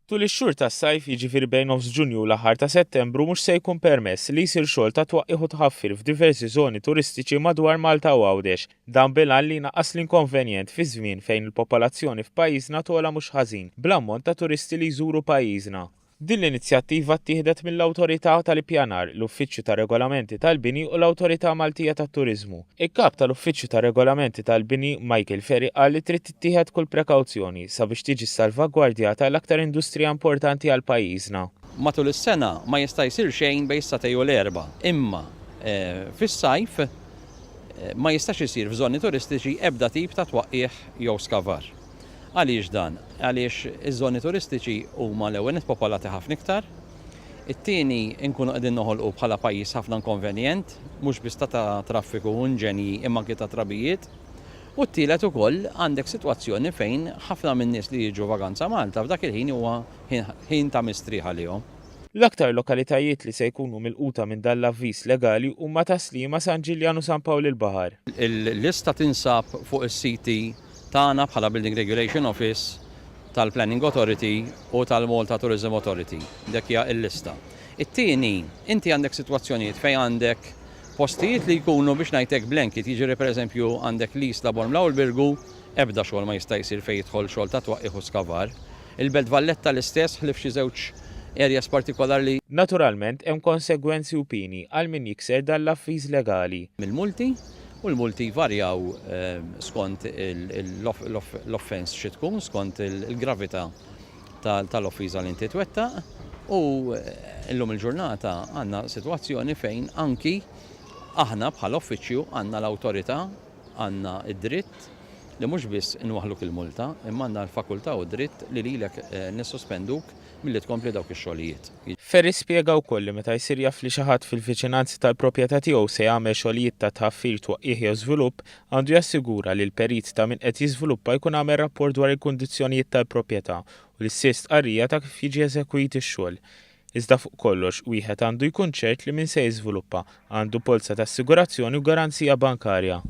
Tul ix-xhur tas-sajf, jiġifieri bejn nofs Ġunju u l-aħħar ta' Settembru mhux se jkun permess li jsir xogħol ta' twaqqigħ u tħaffir f'diversi żoni turistiċi madwar Malta u Għawdex. Dan bil-għan li jnaqqas l-inkonvenjent fi żmien fejn il-popolazzjoni f'pajjiżna togħla mhux ħażin bl-ammont ta' turisti li jżuru pajjiżna. Din l-inizjattiva ttieħdet mill-Awtorità tal-Ippjanar, l-Uffiċċju tar-Regolamenti tal-Bini u l-Awtorità Maltija tat-Turiżmu. Il-Kap tal-Uffiċċju tar-Regolamenti tal-Bini, Michael Ferry qal li trid tittieħed kull prekawzjoni sabiex tiġi ssalvagwardjata l-aktar industrija importanti għal pajjiżna. Matul is-sena ma jista' jsir xejn bejn is-sagħtej u l-erbgħa, imma fis-sajf ma jistax isir f'żoni turistiċi ebda tip ta' twaqqigħ jew skavar. Għaliex dan? Għaliex iż-żoni turistiċi huma l-ewwel nett popolati ħafna iktar, it-tieni nkunu qegħdin noħolqu bħala pajjiż ħafna inkonvenjent, mhux biss ta' ta' traffiku u inġenji imma anki ta' trabijiet, u t-tielet ukoll għandek sitwazzjoni fejn ħafna min-nies li jiġu vaganza Malta f'dak il-ħin huwa ħin ta' mistrieħ għalihom. L-aktar lokalitajiet li se jkunu milquta minn dan l-avviż legali huma Tas-Sliema, San Ġiljan u San Pawl il-Baħar. Il-lista tinsab fuq is-siti tagħna bħala Building Regulation Office, tal-Planning Authority u tal-Malta Tourism Authority. Dik hija l-lista. It-tieni, inti għandek sitwazzjonijiet fejn għandek postijiet li jkunu biex ngħid hekk blanket, jiġifieri pereżempju għandek l-Isla Bormla u l-Birgu, ebda xogħol ma jista' jsir fejn jidħol xogħol ta' twaqqigħ u skavar. Il-Belt Valletta l-istess ħlief xi żewġ areas partikolari li. Naturalment hemm konsegwenzi u pieni għal min jikser dan l-avviż legali. Mill-multi, u l-multi jvarjaw skont l-offense xi tkun, skont il-gravità tal-offiża li inti twettaq u llum il-ġurnata għandna sitwazzjoni fejn anki aħna bħala uffiċċju għandna l-awtorità, għandna d-dritt li mhux biss inwaħħluk il-multa imma għandna l-fakultà u d-dritt li lilek nissospenduk milli tkompli dawk ix-xogħlijiet. Ferry spjega wkoll li meta jsir jaf li xi ħadd fil-viċinanzi tal-proprjetà tiegħu se jagħmel xogħlijiet ta' tħaffir, twaqqigħ jew żvilupp, għandu jassigura li l-perit ta' min qed jiżviluppa jkun għamel rapport dwar il-kundizzjonijiet tal-proprjetà u li ssir stqarrija ta' kif jiġi eżekwit ix-xogħol. Iżda fuq kollox, wieħed għandu jkun ċert li min se jiżviluppa għandu polza ta' assigurazzjoni u garanzija bankarja.